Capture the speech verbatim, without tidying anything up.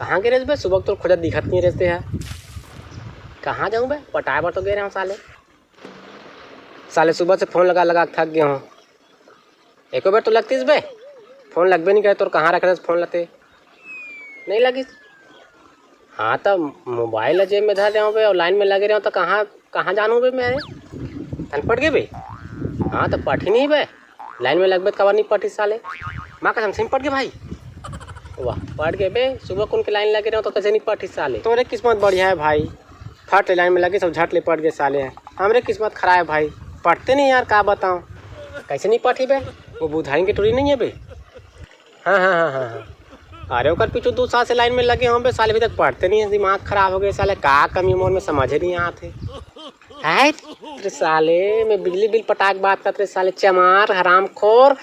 कहाँ गे रेहेस बे? सुबह तोर खोजत दिखत नइ रेहेस तेहा। कहाँ जाहूँ बे? पटाए बर तो गे रेहेंव साले। साले सुबह से फोन लगा लगा के थक गे हों। एको बेर तो लगतिस बे, फोन लगबे नइ करे तोर। कहाँ रखे रेहेस फोन ला ते? नइ लगिस। हाँ, त मोबाइल ला जेब में धर रेहेंव बे, अउ लाइन में लगे रेहेंव, त कहाँ, कहाँ जानहूँ बे मैं? तहन पट गे बे? हाँ, त पटही नहीं बे, लाइन में लगबे त काबर नइ पटही साले? माँ कसम से पट गे भाई। वाह, पट गे बे, सुबह कुन के लाइन लगे रेहेंव, त कइसे नइ पटही साले? तोरे किस्मत बढ़िया हे भाई, फट ले लाइन में लगिस अउ झट ले पट गे साले। हमरे किस्मत खराब हे भाई, पटते नहीं यार, का बतावं। कइसे नइ पटही बे? वो बुधाइन के टूरी नहीं हे बे? हाँ, हाँ, हाँ, हाँ, हाँ। अरे, ओकर पीछू दू साल से लाइन में लगे हों बे, साले अभी तक पटते नहीं हे, दिमाग खराब हो गे साले, का कमी मोर में समझे नइ आत हे। हाय रे साले, मैं बिजली बिल पटा के बात करत रेहेंव साले, चमार, हरामखोर।